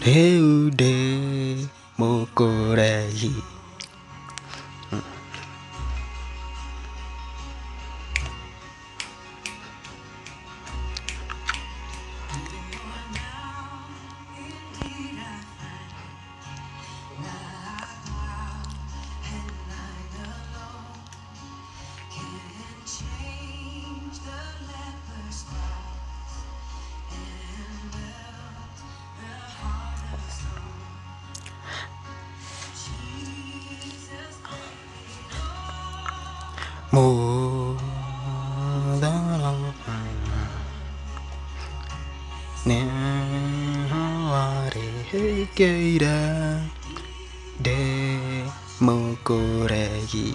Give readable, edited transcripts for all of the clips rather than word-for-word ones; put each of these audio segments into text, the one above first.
Rĩu ndĩ mũkũregi. Nĩwarĩhĩkĩire ndĩ mũkũregi.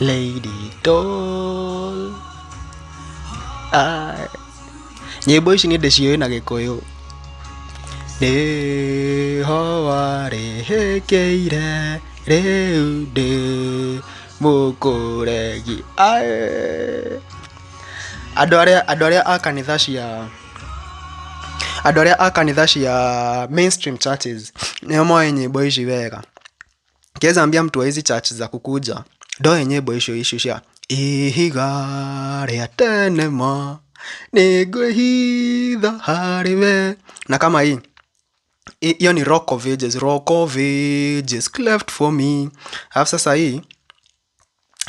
Lady Doll. Ah. Nyĩmbo ici nĩ ndĩciũĩ na Gĩkũyũ. Nĩho warĩhĩkĩire rĩu ndĩ mũkũregi. Ae. Andũ arĩa a kanitha cia andũ arĩa a kanitha cia mainstream churches nĩo moĩ nyĩmbo ici wega. Ukiweza ambia mtu wa hizi church za kukuja ndoĩ nyĩmbo icio cia ihiga rĩa tene ma nĩngwĩhitha harĩ we, na kama hii hiyo ni Rock of Ages, Rock of Ages cleft for me. Alafu sasa hii,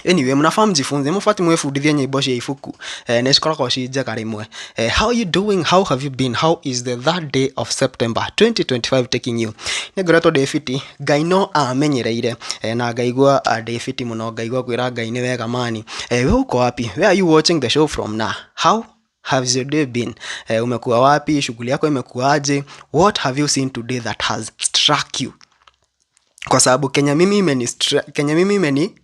anyway, mnafaa mjifunze, mufati mwebundithie nyĩmbo cia ibuku, nĩ cikoragwo ci njega rĩmwe. How you doing? How have you been? How is the third day of September 2025 taking you? Nĩ ngoretwo ndĩ fiti, Ngai no amenyereire, na ngaigua ndĩ fiti mũno, ngaigua kwĩra Ngai nĩ wega mani. We uko wapi? Where are you watching the show from now? How has your day been? Umekuwa wapi? Shughuli yako imekuwaje? What have you seen today that has struck you? Kwa sababu Kenya mimi imeni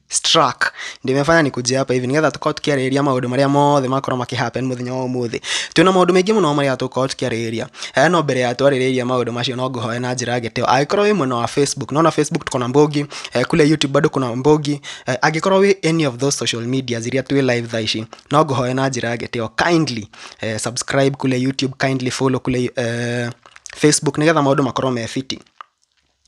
struck, ndimefanya nikujia hapa hivi nigetha tukorwo tukiarĩrĩria maũndũ marĩa mothe makorwo makĩhappen mũthenya wa ũmũthĩ. Twĩna maũndũ maingĩ mũno marĩa tũkorwo tukiarĩrĩria. No mbere ya twarĩrĩria maũndũ macio, no ngũhoe na njĩra ya gĩtĩo, angĩkorwo wĩ mwena wa Facebook, naona Facebook tuko na Mbogi, kule YouTube bado kuna Mbogi, angĩkorwo wĩ any of those social medias iria twĩ live thaa ici, no ngũhoe na njĩra ya gĩtĩo, kindly subscribe kule YouTube, kindly follow kule Facebook, nigetha maũndũ makorwo me fiti.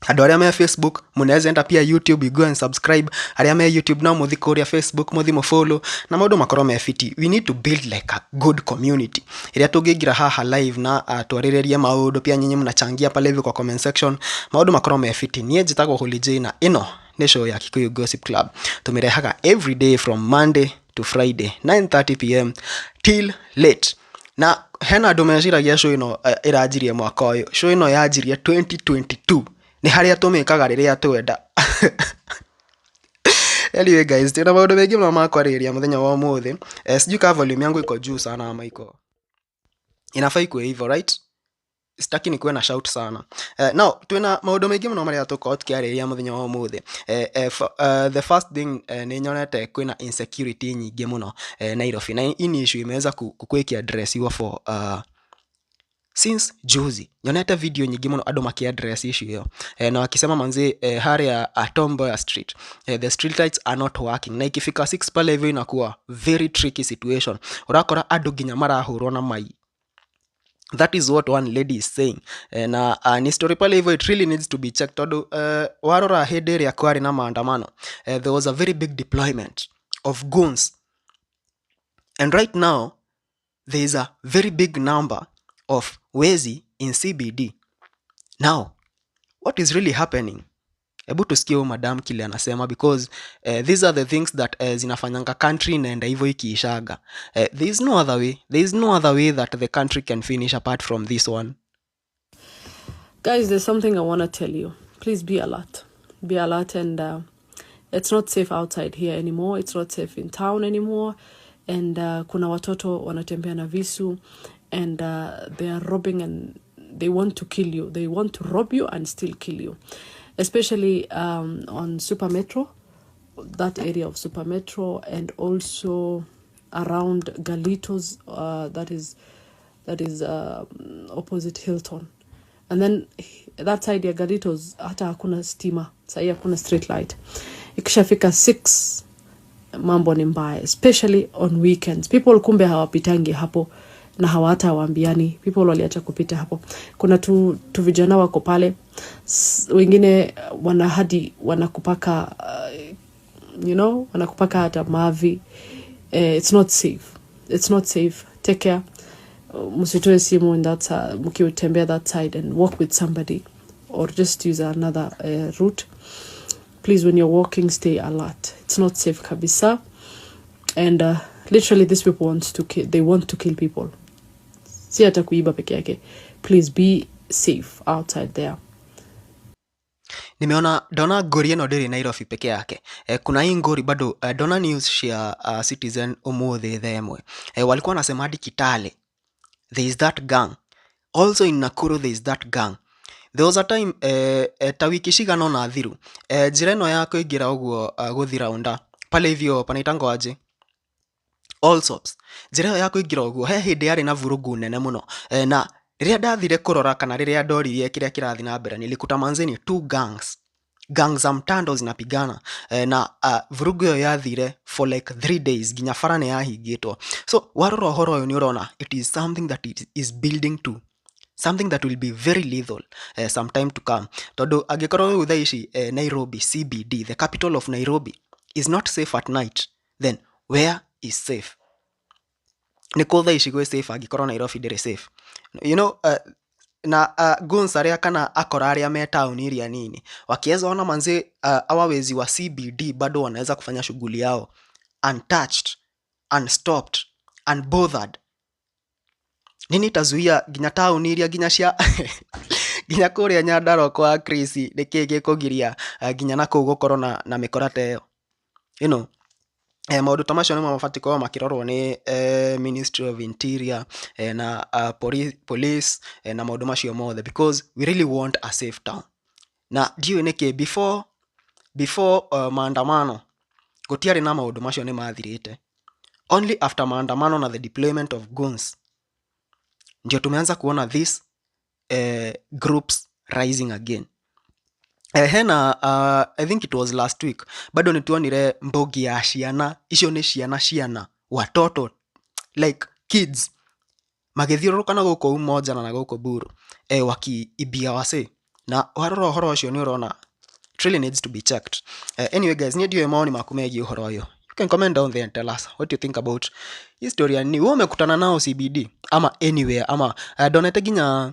Andũ arĩa me Facebook, mũnaweza enda pia YouTube, you go and subscribe. Arĩa me YouTube no mũthi kũrĩa Facebook, mũthi mũfollow na maũndũ makorwo me fiti. We need to build like a good community ĩrĩa tũngĩingĩra haha live na twarĩrĩrie maũndũ. Pia nyinyi mnachangia pale hivi kwa comment section, maũndũ makorwo me fiti. Niĩ njĩtagwo Holy J na ĩno nĩ show ya Kikuyu Gossip Club. Tũmĩrehaga every day from Monday to Friday, 9:30 p.m. till late. Na hena andũ meciragia show ĩno ĩranjirie mwaka ũyũ. Show ĩno yanjirie 2022, nĩ harĩa tũmĩkaga rĩrĩa twenda. Anyway guys, twĩna maũndũ maingĩ mũno ma kwarĩrĩria mũthenya wa ũmũthĩ. Sijui kama volume yangu iko juu sana ama iko inafaa ikuwe hivyo, right? Sitaki nikuwe na shout sana. Now twina maũndũ maingĩ mũno marĩa tũkorwo tũkĩarĩrĩria mũthenya wa ũmũthĩ. The first thing, nĩ nyonete kwĩna insecurity nyingĩ mũno Nairobi, na hii ni issue imeweza kukua ikiaddressiwa for since juzi. Nyonete video nyingĩ mũno andũ makiaddress issue ĩyo, na wakisema manzi, harĩa Tom Mboya Street, the street lights are not working, na ikifika 6 pale hivyo inakuwa very tricky situation. Ũrakora andũ nginya marahũrwo na mai. That is what one lady is saying. Na ni story pale hivyo, it really needs to be checked, tondu warora hĩndĩ ĩrĩa kwarĩ na maandamano, there was a very big deployment of guns, and right now there is a very big number of wezi in CBD. Now what is really happening? Hebu tusikie huyu madam kile anasema, because these are the things that zinafanyanga country inaenda hivyo ikiishaga. There is no other way, there is no other way that the country can finish apart from this one. Guys, there's something I want to tell you. Please be alert. Be alert and It's not safe outside here anymore. It's not safe in town anymore. And kuna watoto wanatembea na visu and they are robbing and they want to kill you. They want to rob you and still kill you. Especially on Super Metro, that area of Super Metro, and also around Galitos, that is opposite Hilton. And then that side ya Galitos hata hakuna stima sahii, hakuna street light. Ikishafika 6, mambo ni mbaya, especially on weekends. People kumbe hawapitangi hapo na hawata hawaambiani. People waliacha kupita hapo. Kuna tu vijana wako pale, wengine wana hadi wanakupaka wanakupaka hata mavi. It's not safe, it's not safe. Take care. Msitoe simu in that mkiutembea that side, and walk with somebody or just use another route. Please, when you're walking, stay alert. It's not safe kabisa. And literally these people want to kill, they want to kill people, si hata kuiba peke yake. Please be safe outside there. Nimeona, ndona ngori ĩno ndĩrĩ Nairobi peke yake. Kuna hii ngori bado. Ndona news cia Citizen ũmũthĩ thaa ĩmwe. Walikuwa wanasema hadi Kitale there is that gang, also in Nakuru there is that gang. There was a time, ta wiki cigana ũna thiru, njĩra ĩno ya kũingĩra ũguo gũthi raunda pale hivyo panaitangwo aje, Allsops, njĩra ĩyo ya kũingĩra ũguo, he hĩndĩ yarĩ na vurugu nene mũno. Na rĩrĩa ndathire kũrora kana rĩrĩa ndoririe kĩrĩa kĩrathiĩ na mbere, nilikuta manzeni two gangs, gang za mtando zinapigana. Na vurugu ĩyo yathire for like 3 days, nginya bara nĩ yahingĩtwo. So warora ũhoro ũyũ nĩ ũrona it is something that it is building to something that will be very lethal some time to come, tondũ angĩkorwo rĩu thaa ici Nairobi CBD, the capital of Nairobi, is not safe at night, then where is safe? Nĩ kũ thaa ici gwĩ safe angĩkorwo Nairobi ndĩrĩ safe? Na goons arĩa kana akora arĩa me taũni iria nini wakiweza ona manze hawa wezi wa CBD bado wanaweza kufanya shughuli yao untouched, unstopped, unbothered, nini itazuia nginya taũni iria nginya cia nginya kũrĩa Nyandarua kwa Chris? Nĩkĩĩ gĩkũgiria nginya na kũu gũkorwo na mĩkora ta ĩyo? Maũndũ ta macio nĩmo mabatiĩ gũkorwo makĩrorwo nĩ Ministry of Interior na police na maũndũ macio mothe, because we really want a safe town. Na ndiũĩ nĩkĩ before maandamano gũtiarĩ na maũndũ macio, nĩ mathirĩte. Only after maandamano na the deployment of guns ndio tumeanza kuona these groups rising again. Hena I think it was last week, bado nituonire mbogi ya ciana icio, nĩ ciana, ciana, watoto, like kids, magĩthiũrũrũka na gũkũ Umoja na gũkũ Buru wakiibia wase. Na warora ũhoro ũcio nĩ ũrona it really needs to be checked. Anyway guys, niĩ ndiũĩ maoni maku megiĩ ũhoro ũyũ. You can comment down there and tell us what you think about historia. Ni wewe umekutana nao CBD ama anywhere? Ama ndonete nginya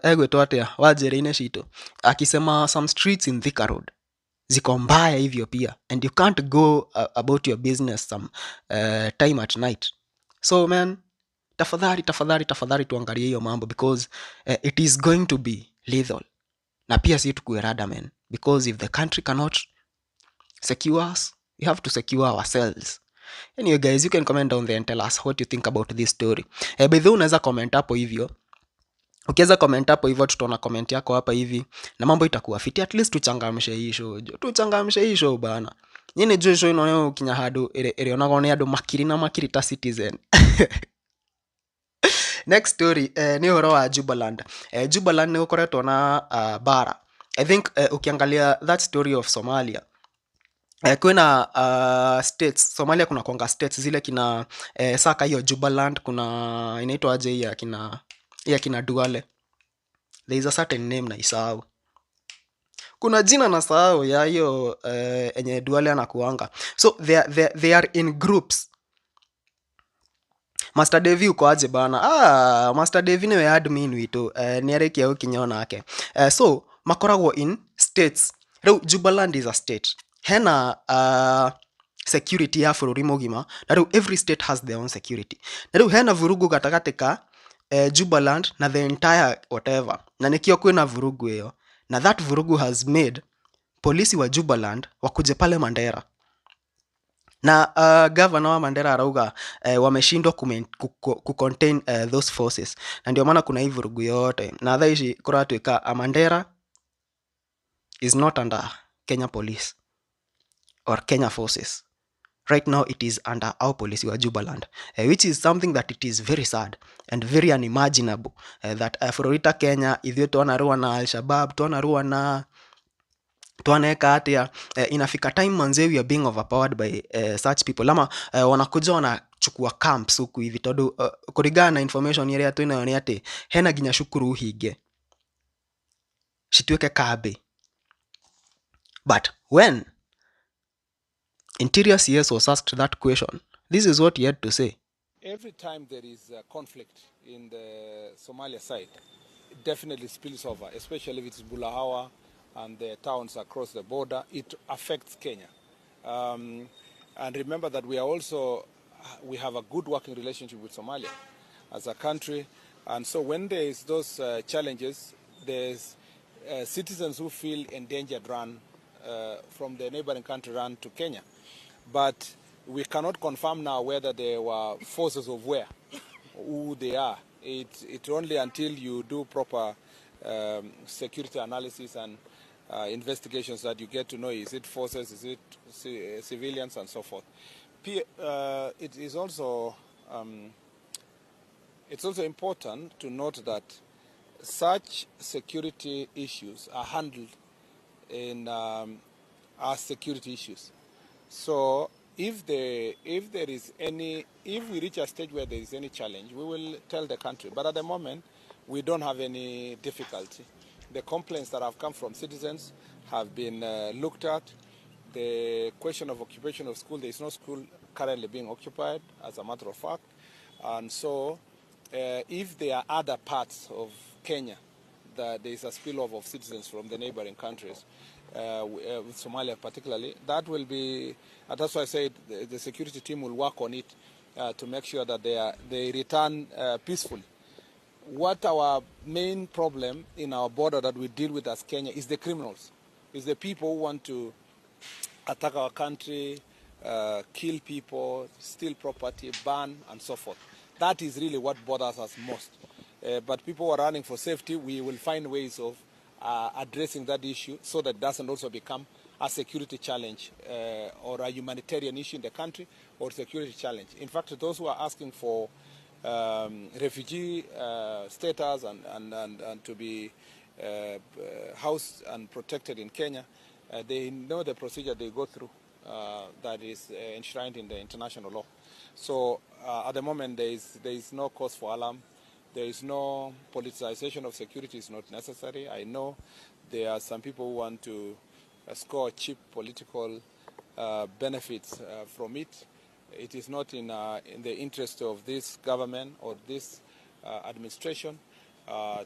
egwĩtwo atĩa wa njĩra-inĩ citũ akisema some streets in Thika Road ziko mbaya hivyo pia, and you can't go about your business some time at night. So man, tafadhali, tafadhali, tafadhali tuangalie hiyo mambo, because it is going to be lethal. Na pia si tukue rada, man, because if the country cannot secure us, we have to secure ourselves. Anyway guys, you can comment down there and tell us what you think about this story. By the way, unaweza comment hapo hivyo. Ukiweza comment hapo hivyo, tutaona comment yako hapa hivi na mambo itakuwa fiti. At least tuchangamshe hii show jo, tuchangamshe hii show bana. Nyini njũĩ show ĩno nĩ gũkinya handũ ĩrĩonagwo nĩ andũ makiri na makiri ta Citizen. Next story nĩ ũhoro wa Jubaland. Jubaland nĩ gũkoretwo na bara. I think ukiangalia that story of Somalia, kwĩna states Somalia, kuna kwanga states zile kina saka hiyo Jubaland, kuna inaitwa aje hii ya kina Duale? There is a certain name naisahau, kuna jina nasahau ya hiyo enye Duale anakuanga. So they are in groups. Master Devi, uko aje bana? Ah, Master Devi niwe admin witũ, nĩ arĩkia gũkinya onake. So makoragwo in states. Rĩu Jubaland is a state, hena security ya bũrũri mũgima, na rĩu every state has their own security. Na rĩu hena vurugu gatagatĩ ka Jubaland na the entire whatever, na nĩkĩo kwĩna vurugu ĩyo, na that vurugu has made Polisi wa Jubaland wakuje pale Mandera na gavana wa Mandera arauga wameshindwa kucontain those forces, na ndio maana kuna hii vurugu yote, na thaa ici kuratuika Mandera is not under Kenya police or Kenya forces. Right now it is under our policy wa Jubaland, which is something that it is very sad and very unimaginable that bũrũri ta Kenya ithuĩ twanarũa na Al-Shabaab, twanarũa na twaneka atia, inafika time manze we are being overpowered by such people, ama wanakuja wanachukua camps huku hivi, tondu kũringana na information ĩrĩa twĩnayo nĩ atĩ hena nginya cukuru hinge cituĩke kambi. But when Interior CS was asked that question, this is what he had to say. Every time there is a conflict in the Somalia side, it definitely spills over, especially if it's Bulahawa and the towns across the border. It affects Kenya. And remember that we are also, we have a good working relationship with Somalia as a country. And so when there is those challenges, there's citizens who feel endangered run from the neighboring country run to Kenya. But we cannot confirm now whether they were forces of where, who they are. It only until you do proper security analysis and investigations that you get to know, is it forces, is it civilians, and so forth. It is also it's also important to note that such security issues are handled in as security issues. So if there is any, if we reach a stage where there is any challenge, we will tell the country. But at the moment, we don't have any difficulty. The complaints that have come from citizens have been looked at. The question of occupation of school, there is no school currently being occupied, as a matter of fact. And so if there are other parts of Kenya that there is a spillover of citizens from the neighboring countries, with Somalia particularly, that will be, that's why I said the security team will work on it to make sure that they return peacefully. What our main problem in our border that we deal with as Kenya is the criminals, is the people who want to attack our country, kill people, steal property, burn, and so forth. That is really what bothers us most. But people who are running for safety, we will find ways of addressing that issue so that it doesn't also become a security challenge or a humanitarian issue in the country or security challenge. In fact, those who are asking for refugee status and to be housed and protected in Kenya, they know the procedure they go through that is enshrined in the international law. So at the moment, there is no cause for alarm. There is no politicization of security is not necessary. I know there are some people who want to score cheap political benefits from it. It is not in the interest of this government or this administration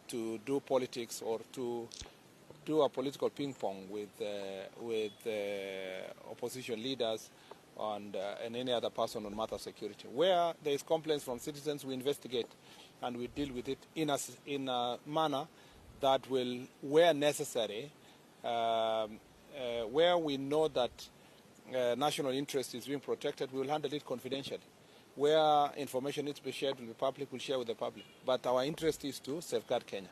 to do politics or to do a political ping pong with opposition leaders and any other person on matter of security. Where there is complaints from citizens, we investigate and we deal with it in a manner that will, where necessary, where we know that national interest is being protected, we will handle it confidentially. Where information needs to be shared with the public, we'll share with the public. But our interest is to safeguard Kenya.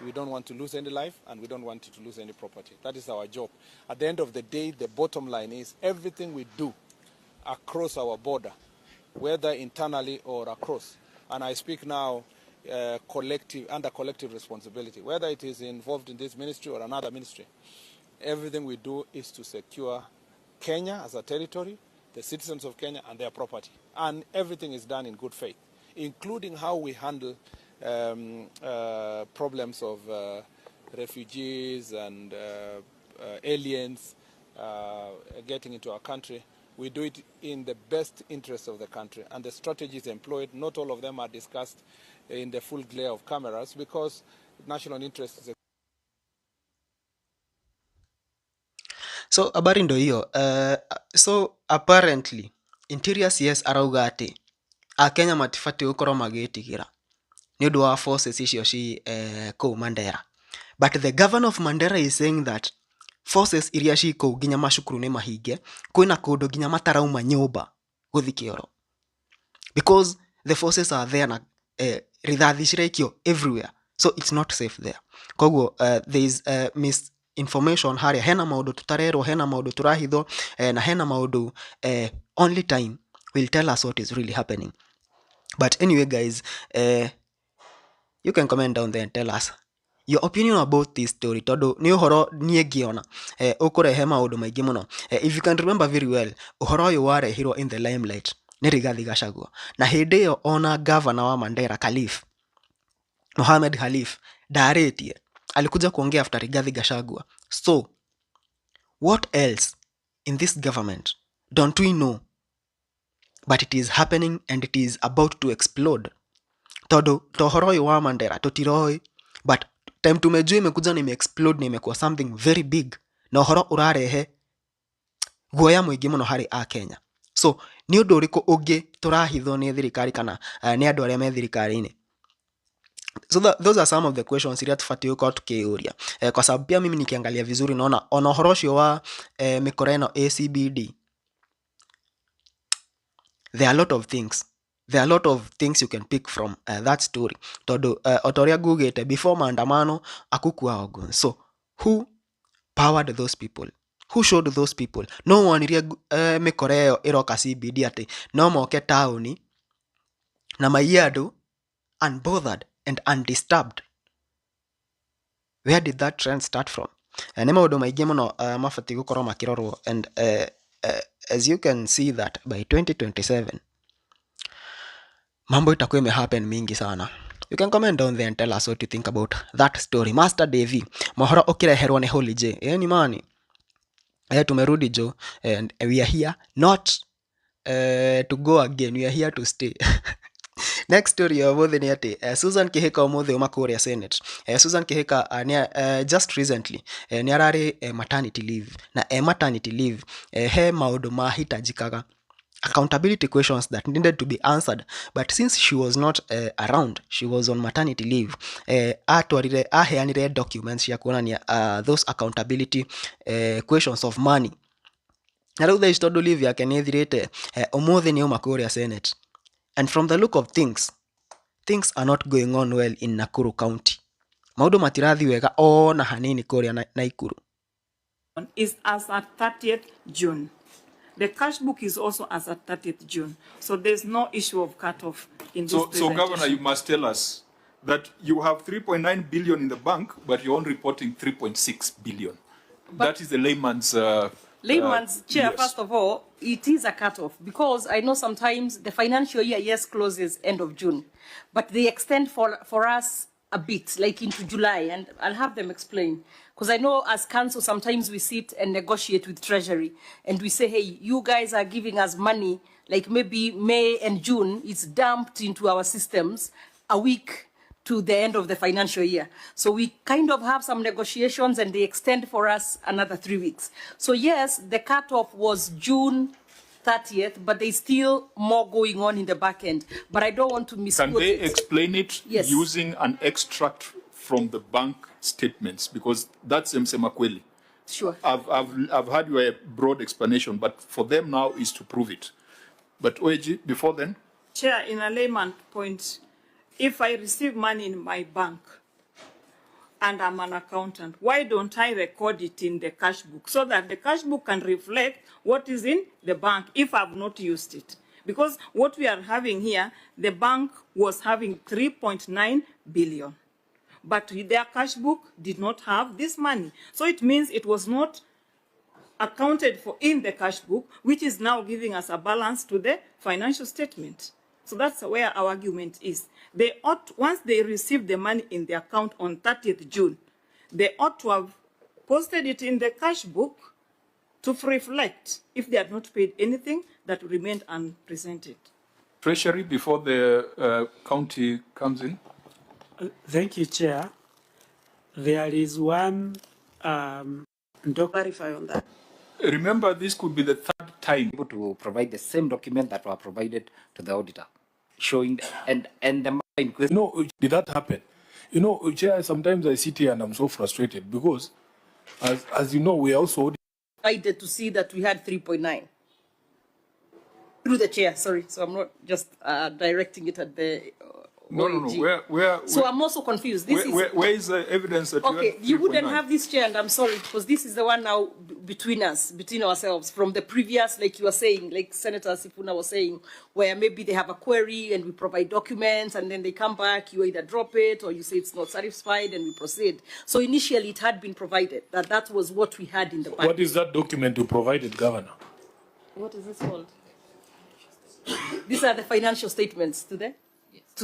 We don't want to lose any life, and we don't want to lose any property. That is our job. At the end of the day, the bottom line is everything we do across our border, whether internally or across, and I speak now under collective responsibility, whether it is involved in this ministry or another ministry, everything we do is to secure Kenya as a territory, the citizens of Kenya and their property. And everything is done in good faith, including how we handle problems of refugees and aliens getting into our country. We do it in the best interest of the country. And the strategies employed, not all of them are discussed in the full glare of cameras because national interest is a So habari ndo hiyo. So apparently Interior CS arauga atĩ akenya matibatiĩ gũkorwo magĩtigĩra nĩ ũndũ wa forces icio ci kũu Mandera, but the governor of Mandera is saying that Forces iria ci kũu nginya macukuru nĩ mahinge, kwĩna kũndũ nginya matarauma nyũmba gũthiĩ kĩoro because the forces are there na rithathi ciraikio everywhere, so it's not safe there. Koguo there is misinformation harĩa, hena maũndũ tũtarerwo, hena maũndũ tũrahithwo, na hena maũndũ only time will tell us what is really happening. But anyway guys, you can comment down there and tell us your opinion about this story, tondu nĩ ũhoro niĩ ngĩona ũkũrehe maũndũ maingĩ mũno. If you can remember very well, ũhoro ũyũ warehirwo in the limelight nĩ Rigathi Gachagua, na hĩndĩ ĩyo ona governor wa Mandera Khalif Mohamed Khalif ndaarĩtie, alikuja kuongea after Rigathi Gachagua. So what else in this government don't we know, but it is happening and it is about to explode? Tondu to ũhoro ũyũ wa Mandera tũtiroĩ, but time tumejua imekuja na imeexplode na imekuwa something very big, na ũhoro ũrarehe guoya mũingĩ mũno harĩ a Kenya. So nĩ ũndũ ũrĩkũ ũngĩ tũrahithwo nĩ thirikari kana nĩ andũ arĩa me thirikari-inĩ? So those are some of the questions iria tũbatiĩ gũkorwo tukĩyũria, kwa sababu pia mimi nikiangalia vizuri naona ona ũhoro ũcio wa mĩkora ĩno ACBD, there are a lot of things, there are a lot of things you can pick from that story, tondu o ta ũrĩa ngugĩte before maandamano akukua ogu. So who powered those people? Who showed those people? No wonirie mĩkora ĩyo ĩroka CBD atĩ no moke taũni na maiye andũ unbothered and undisturbed? Where did that trend start from? Nĩ maũndũ maingĩ mũno mabatiĩ gũkorwo makĩrorwo, and as you can see that by 2027 mambo itakuwa imehappen mingi sana. You can comment down there and tell us what you think about that story. Master Davy, mohoro ũkĩreherwo nĩ Holy J. Ni mani tumerudi jo, and we are here not to go again, we are here to stay. Next story ya ũmũthĩ nĩ atĩ Susan Kihika ũmũthĩ uma kũrĩa Senate. Susan Kihika just recently nĩ ararĩ maternity leave, na maternity leave he maũndũ mahitajikaga, accountability questions that needed to be answered, but since she was not around, she was on maternity leave, atwarire aheanire documents cia kuonania those accountability questions of money. Na rĩu thaa ici tondũ leave yake nĩ ĩthirĩte, ũmũthĩ nĩ auma kũrĩa Senate, and from the look of things, things are not going on well in Nakuru County. Maũndũ matirathi wega ona hanini kũrĩa Nakuru. Is as at 30th June. The cash book is also as at 30th June. So there's no issue of cutoff in this So Governor, you must tell us that you have 3.9 billion in the bank, but you're only reporting 3.6 billion. But that is the layman's... layman's chair, yes. First of all, it is a cutoff because I know sometimes the financial year, yes, closes end of June, but they extend for us a bit, like into July, and I'll have them explain. Because I know as council, sometimes we sit and negotiate with Treasury, and we say, hey, you guys are giving us money, like maybe May and June, it's dumped into our systems a week to the end of the financial year. So we kind of have some negotiations and they extend for us another 3 weeks. So yes, the cutoff was June 30th, but there's still more going on in the back end. But I don't want to misquote. Can they explain it? Yes. Using an extract from the bank statements? Because that's Msemakweli. Sure. I've had your broad explanation, but for them now is to prove it. But OAG, before then? Chair, in a layman point, if I receive money in my bank and I'm an accountant, why don't I record it in the cash book so that the cash book can reflect what is in the bank if I've not used it? Because what we are having here, the bank was having 3.9 billion, but their cash book did not have this money. So it means it was not accounted for in the cash book, which is now giving us a balance to the financial statement. So that's where our argument is. They ought, once they received the money in the account on 30th June, they ought to have posted it in the cash book to reflect if they had not paid anything that remained unpresented. Treasury, before the county comes in. Thank you, Chair. There is one clarify on that. Remember, this could be the third time. Able to provide the same document that were provided to the auditor, showing and the in question. No, did that happen? You know, Chair, sometimes I sit here and I'm so frustrated because As you know, we are also Provided to see that we had 3.9. Through the chair, sorry. So I'm not just directing it at the No. OAG. Where, So I'm also confused. This where is the evidence that Okay, you had you wouldn't 3.9? have this chair, and I'm sorry, because this is the one now between us, between ourselves, from the previous, like you were saying, like Senator Sifuna was saying, where maybe they have a query and we provide documents, and then they come back, you either drop it or you say it's not satisfied, and we proceed. So initially it had been provided that that was what we had in the bank. What is that document you provided, Governor? What is this called? These are the financial statements to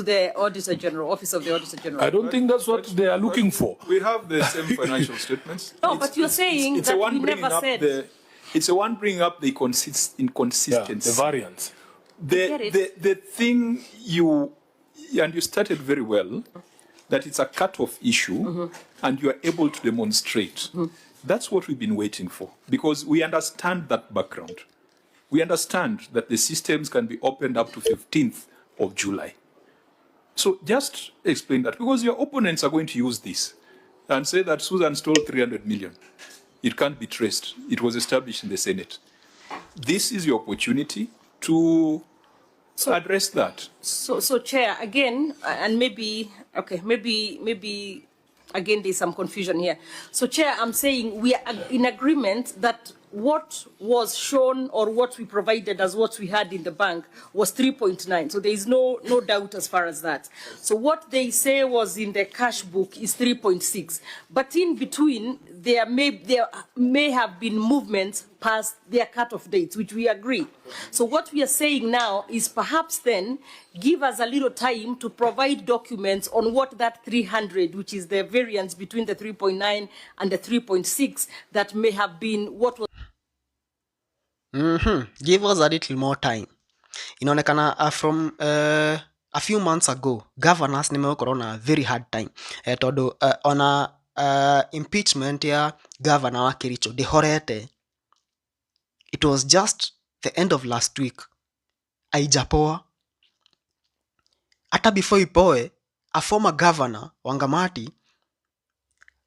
the Auditor General, Office of the Auditor General. I don't think that's what they are looking for. We have the same financial statements. No, but you're saying it's a that one we bringing never up said. It's a one bringing up the inconsistency. Yeah, the variance. The thing you, and you started very well, that it's a cutoff issue, and you are able to demonstrate. That's what we've been waiting for, because we understand that background. We understand that the systems can be opened up to 15th of July. So just explain that, because your opponents are going to use this and say that Susan stole 300 million. It can't be traced. It was established in the Senate. This is your opportunity to address that. So Chair, again, and maybe, okay, maybe again, there's some confusion here. So, Chair, I'm saying we are in agreement that what was shown or what we provided as what we had in the bank was 3.9. So there is no doubt as far as that. So what they say was in the cash book is 3.6. But in between, there may have been movements past their cutoff dates, which we agree. So what we are saying now is perhaps then give us a little time to provide documents on what that 300, which is the variance between the 3.9 and the 3.6, that may have been what was. Give us a little more time. Inaonekana from a few months ago, governors nimekorwo na very hard time. Tondu ona impeachment ya governor wa Kericho ndĩhorete. It was just the end of last week. Aijapoa. Hata before ipoe, a former governor Wangamati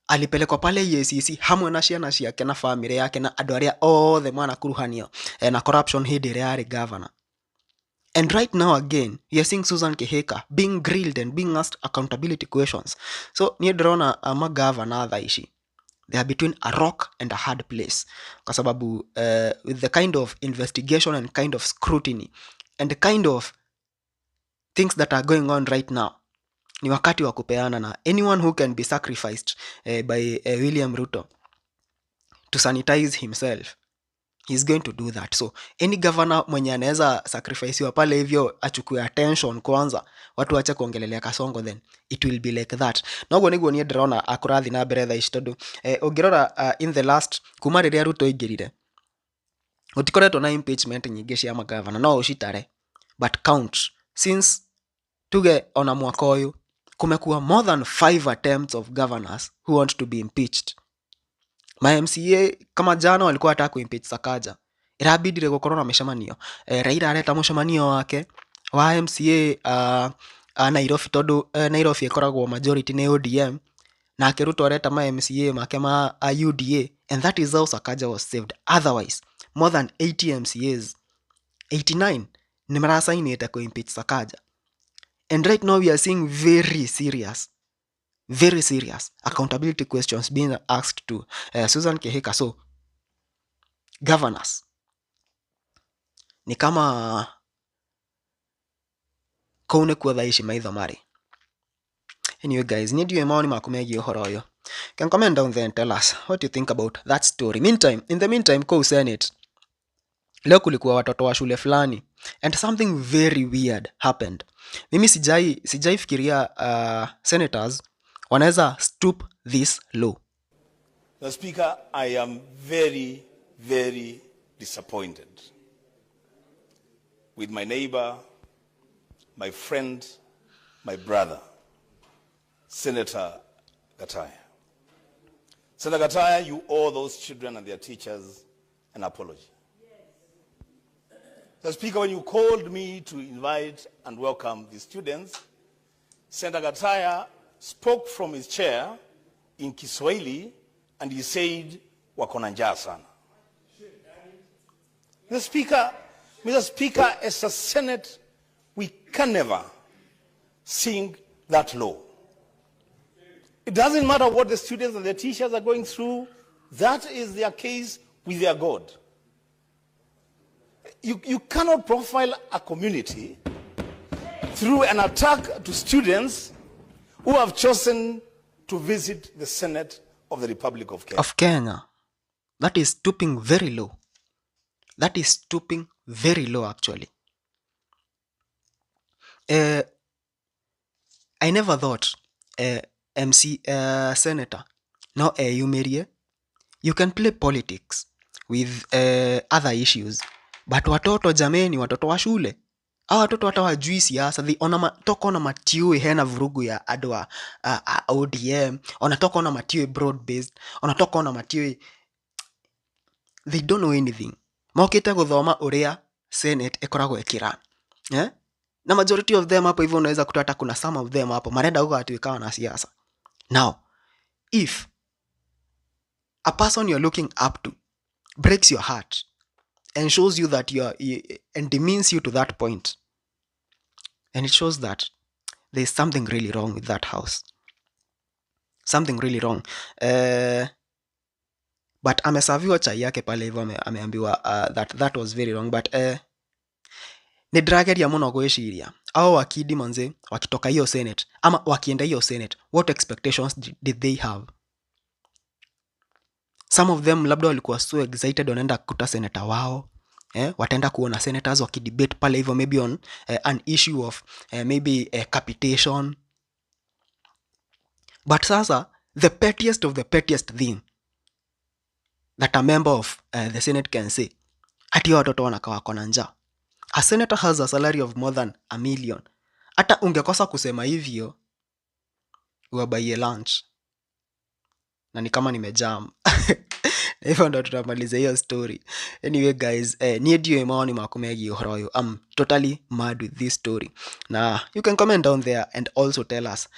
alipelekwa pale EACC hamwe na ciana ciake na family yake na andũ arĩa othe mwanakuruhanio na corruption hĩndĩ ĩrĩa yarĩ governor. And right now again, we are seeing Susan Kihika being grilled and being asked accountability questions. So niĩ ndĩrona magavana thaa ici, they are between a rock and a hard place. Kwa sababu with the kind of investigation and kind of scrutiny and the kind of things that are going on right now, ni wakati wa kupeana na anyone who can be sacrificed by William Ruto to sanitize himself, he's going to do that. So any governor mwenye anaweza sacrificewa pale hivyo achukue attention kwanza, watu waache kuongelelea Kasongo, then it will be like that. Na ũguo nĩguo niĩ ndĩrona akũrathi na mbere thaa ici, tondũ ũngĩrora in the last kuma rĩrĩa Ruto aingĩrire, gũtikoretwo na impeachment nyingĩ cia magavana, no ũcitare, but count since tuge ona mwaka ũyũ kumekuwa more than 5 attempts of governors who want to be impeached. Ma MCA kama jana walikuwa wanataka kuimpeach Sakaja, irabidire gukorwo na mĩcemanio. Raila areta mũcemanio wake wa MCA Nairobi, tondu Nairobi ĩkoragwo majority nĩ ODM, nake Ruto areta ma MCA make ma UDA, and that is how Sakaja was saved. Otherwise more than 80 MCAs, 89 nĩ marasainĩte kuimpeach Sakaja. And right now we are seeing very serious accountability questions being asked to Susan Kihika. So governors ni kama kũu nĩkuo thaa ici maitho marĩ. Anyway guys, niĩ ndiũĩ maoni maku megiĩ ũhoro ũyũ. Can comment down there and tell us what you think about that story. Meantime, in the meantime, kũu Senate leo kulikuwa watoto wa shule fulani and something very weird happened. Mimi sijai fikiria senators wanaweza stoop this low. Mr. Speaker, I am very, very disappointed with my neighbor, my friend, my brother, Senator Gataya. Senator Gataya, you owe those children and their teachers an apology. Mr. Speaker, when you called me to invite and welcome the students, Senator Gataya spoke from his chair in Kiswahili And he said, wako na njaa sana. Mr. Speaker, Mr. Speaker, as a Senate, we can never sink that low. It doesn't matter what the students and their teachers are going through. That is their case with their God. You cannot profile a community through an attack to students who have chosen to visit the Senate of the Republic of Kenya. Of Kenya. That is stooping very low. That is stooping very low, actually. I never thought MC Senator no eyumirie. You can play politics with other issues, but watoto jameni, watoto wa shule, hawa watoto hata wajui siasa, they ona toka ona matiui hena vurugu ya andũ a ODM, ona toka ona matiui broad based, ona toka ona matiui, they don't know anything. Mokĩte gũthoma ũrĩa Senate ĩkoragwo ĩkĩrun. Eh? Na majority of them hapo hivyo unaweza kuta hata kuna some of them hapo marenda gũgatuĩka wanasiasa. Now, if a person you're looking up to breaks your heart and shows you that you are and demeans you to that point, and it shows that there's something really wrong with that house. Something really wrong. But amesaviwa chai yake pale hivyo, ameambiwa that that was very wrong, but nĩ ndĩrageria mũno gwĩciria ao wakidi manze wakitoka hiyo Senate ama wakienda hiyo Senate, what expectations did they have? Some of them labda walikuwa so excited wanaenda kukuta senator wao, wataenda kuona senators wakidebate pale hivyo maybe on an issue of maybe capitation. But sasa the pettiest of the pettiest thing that a member of the Senate can say, ati hao watoto wanakaa wako na njaa. A senator has a salary of more than 1 million. Hata ungekosa kusema hivyo, uwabaie lunch. Na ni kama nimejam. Na hivyo ndo tutamaliza hiyo story. Anyway guys, niĩ ndiũĩ mawoni maku megiĩ ũhoro ũyũ. I'm totally mad with this story. Na you can comment down there and also tell us,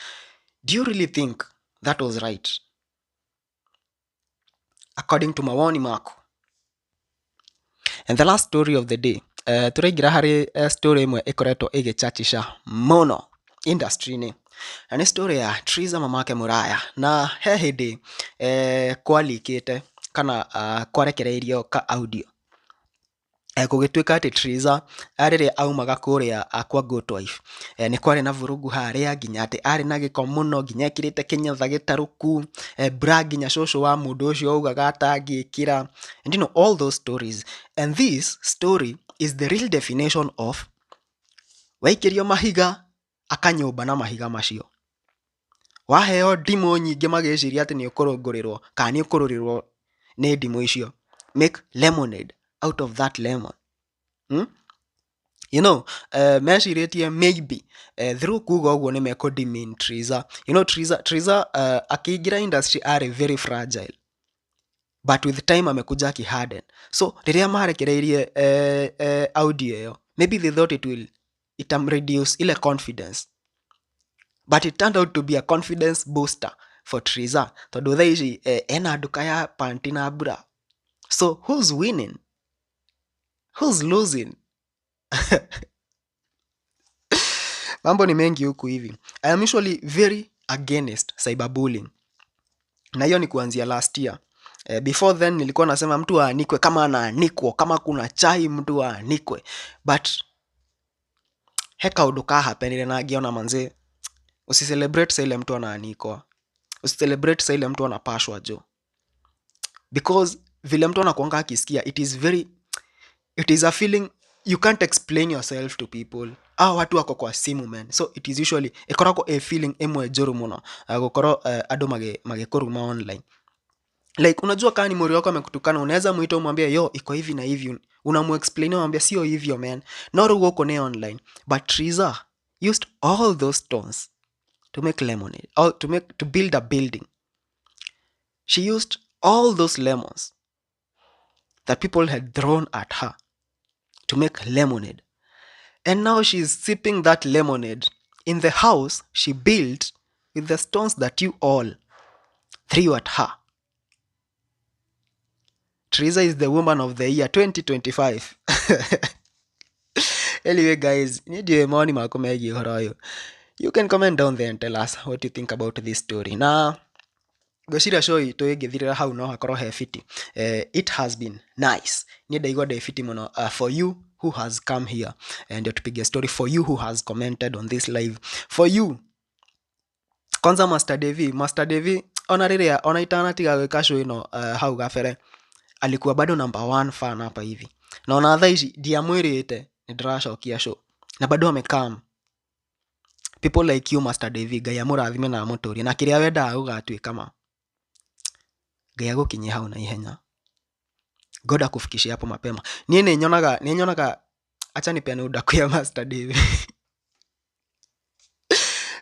do you really think that was right? According to mawoni maku. And the last story of the day, tũraingĩra harĩ story ĩmwe ĩkoretwo ĩgĩchachisha mũno industry-inĩ, na nĩ story ya Triza mamake Mũraya. Na he hĩndĩ kwalikĩte kana kwarekereirio ka audio, gũgĩtuĩka atĩ Triza rĩrĩa aumaga kũrĩa kwa Good Wife, nĩ kwarĩ na vurugu harĩa, nginya atĩ arĩ na gĩko mũno, nginya ekĩrĩte kĩnyatha gĩtarũku, bra nginya cũcũ wa mũndũ ũcio augaga atangĩkĩra, and you know all those stories. And this story is the real definition of waikĩrio mahiga akanyũmba na mahiga macio, waheo ndimũ nyingĩ magĩciria atĩ nĩ ũkũrũngũrĩrwo kana nĩ ũkũrũrĩrwo nĩ ndimũ icio, make lemonade out of that lemon, Mecirĩtie maybe through kuga ũguo nĩ mekũ demean Triza. Triza akĩingĩra industry arĩ very fragile, but with time amekuja akiharden. So rĩrĩa marekereirie audio ĩyo, maybe they thought it will itam reduce ile confidence, but it turned out to be a confidence booster for Triza, tondũ thaa ici ena nduka ya panty na bra. So who's winning, who's losing? Mambo ni mengi huku hivi. I am usually very against cyberbullying, na hiyo ni kuanzia last year. Before then nilikuwa nasema mtu aanikwe kama anaanikwa, kama kuna chai mtu aanikwe, but he kaũndũ kahapenire na ngiona manze, usicelebrate sa ile mtu anaanikwa, usicelebrate sa ile mtu anapashwa jo, because vile mtu anakuanga akisikia, it is a feeling you can't explain yourself to people. Ah, watu wako kwa simu, man. So it is usually ĩkoragwo a feeling ĩmwe njũru mũno, gũkorwo andũ magĩkũruma online. Like unajua kaa ni mori wako amekutukana, unaweza muita umwambie, "Yo, iko hivi na hivi." Unamuexplain, unamwambia sio hivyo, man. No, rĩu gũkũ nĩ online. But Triza used all those stones to make lemonade or to build a building. She used all those lemons that people had thrown at her to make lemonade. And now she's sipping that lemonade in the house she built with the stones that you all threw at her. Triza is the woman of the year 2025. Anyway guys, niĩ ndiũĩ mawoni maku megiĩ ũhoro ũyũ. You can comment down there and tell us what you think about this story. Na ngwĩciria show itũ ĩngĩthirĩra hau no hakorwo he fiti. It has been nice. Niĩ ndaigua ndĩ fiti mũno. For you who has come here and tupige story, for you who has commented on this live, for you kwanza Master Devi. Master Devi ona rĩrĩa ona itanatiga gwĩka show ĩno, hau gabere alikuwa bado number one fan hapa hivi, na ona thaa ici ndiamwĩrĩte nĩ ndĩracokia show na bado amekam. People like you, Master Devi, Ngai amũrathime na amũtũrie, na kĩrĩa wendaga gũgatuĩka ma, Ngai agũkinyie hau na ihenya. God akufikishie hapo mapema. Niĩ nĩ nyonaga acha nipeane udaku ya Master Devi.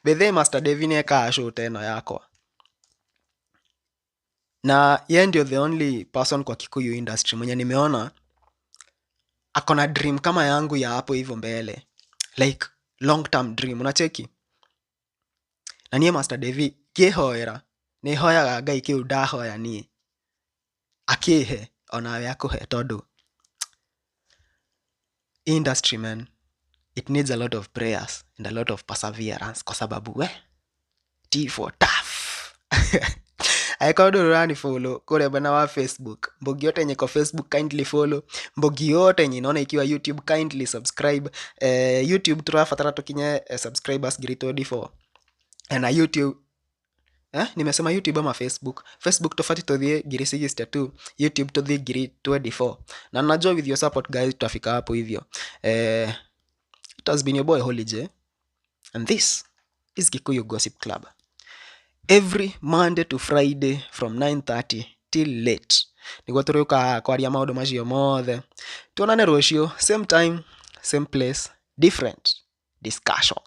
Bethe Master Devi nĩ ekaga show ta ĩno yakwa, na ye ndio the only person kwa Kikuyu industry mwenye nimeona akona dream kama yangu ya hapo hivyo mbele, like long term dream, unacheki. Na niĩ Master Devi ngĩhoera nĩ hoyaga Ngai kĩu ndahoya niĩ akĩhe onawe akũhe, tondũ industry, man, it needs a lot of prayers and a lot of perseverance, kwa sababu we T for tough. Angĩkorwo ndũrĩ ũrani follow kũrĩa mwena wa Facebook, Mbogi yote yenye iko Facebook, kindly follow. Mbogi yote yenye inaona ikiwa YouTube, kindly subscribe. YouTube tũrabatara tũkinye subscribers 24,000. Na YouTube, nimesema YouTube ama Facebook? Facebook tofati tũthiĩ 62,000, YouTube tũthiĩ 24,000, na najua with your support, guys, tutafika hapo hivyo. It has been your boy Holy J, and this is Kikuyu Gossip Club, every Monday to Friday from 9:30 till late, niguo tũrĩũkaga kwaria maũndũ macio mothe. Tuonane rũciũ, same time, same place, different discussions.